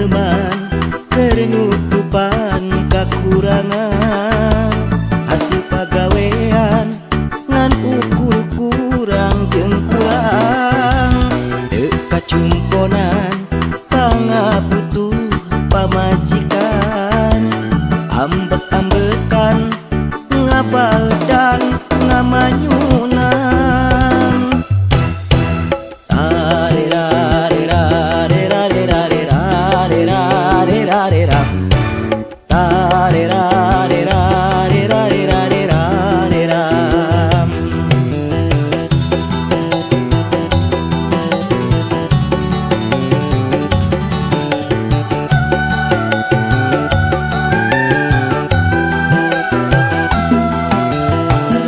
Injeman keur nutupan kakurangan, hasil pagawean ngan ukur kurang jeung kurang, teu kacumponan pangabutuh pamajikan, ambek-ambekan ngabaldan ngamanyunan.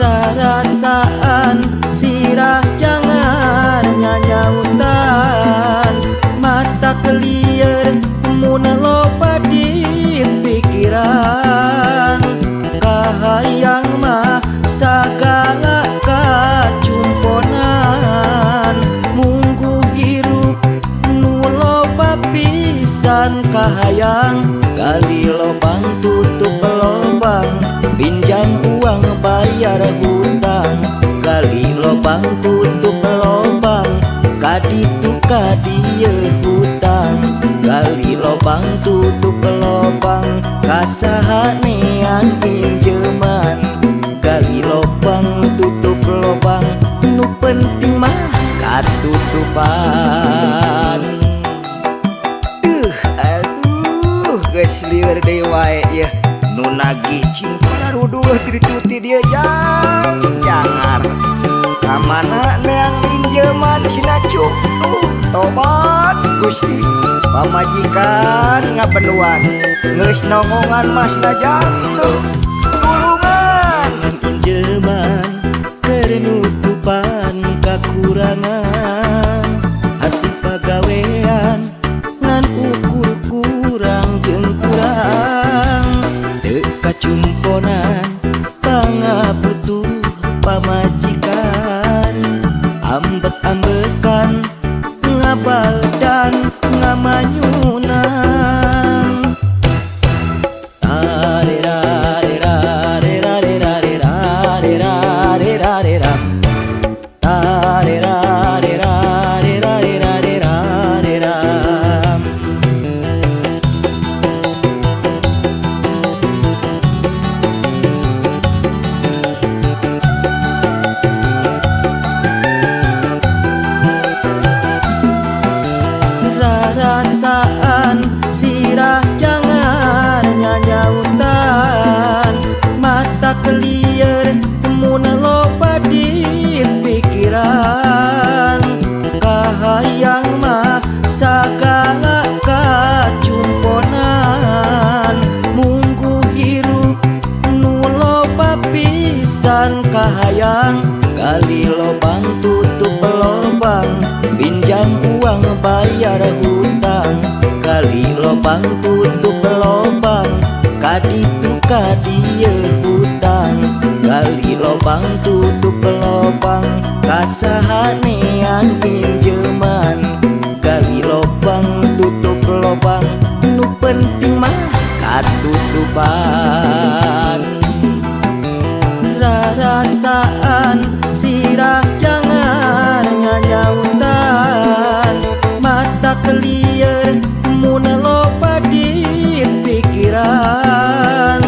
Rarasaan sirah jangan nyanyautan, mata kelieur mun loba di pikiran, kahayang mah sagala kacumponan, mungguh hirup nu loba pisan kahayang. Gali lobang tutup lobang, pinjam uang bayar hutang, gali lobang tutup lobang, kaditu kadieu hutang, gali lobang tutup lobang, kasaha neang pinjeman, gali lobang tutup lobang, nu penting mah katutupan. Aduh, geus lieur deui wae yeuh. Nu nagih cing pararudul ti ditu ti dieu jang jangar. Ka mana neang injeman sina cuk? Tobat Gusti. Pamajikan ngabenduan geus nongongan masna jang. Duh, tulungan. Injeman keur nutupan kakurangan, hasil pagawean ngan ukur kurang jeung kurang, teu kacumponan pangabutuh pamajikan, ambek-ambekan ngabaldan ngamanyunan. Rarasaan sirah jangan nyanyautan, mata kelieur mun loba di pikiran, kahayang mah sagala kacumponan, mungguh hirup nu loba pisan kahayang. Gali lobang tutup lobang, pinjam uang bayar hutang, gali lobang tutup lobang, kaditu kadieu hutang, gali lobang tutup lobang, kasaha neang pinjeman, gali lobang tutup lobang, nu penting mah katutupan. Rarasaan sirah jangan nyanyautan, mata kelieur mun loba di pikiran,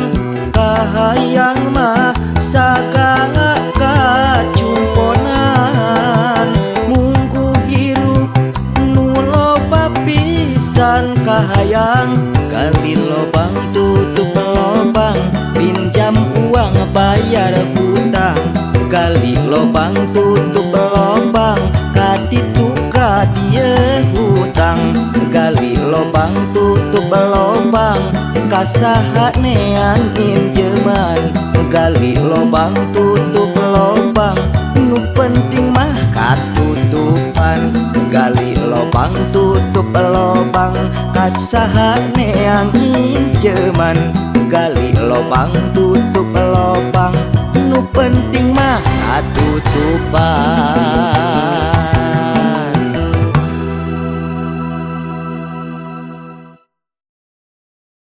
kahayang mah sagala kacumponan, mungguh hirup nu loba pisan kahayang. Gali lobang tutup lobang, pinjam uang bayar hutang, gali lobang tutup lobang, kaditu kadieu hutang, gali lobang tutup lobang, kasaha neang injeman, gali lobang tutup lobang, nu penting mah katutupan, gali lobang tutup lobang, kasaha neang injeman, gali lobang tutup lobang, nu penting mah katutupan.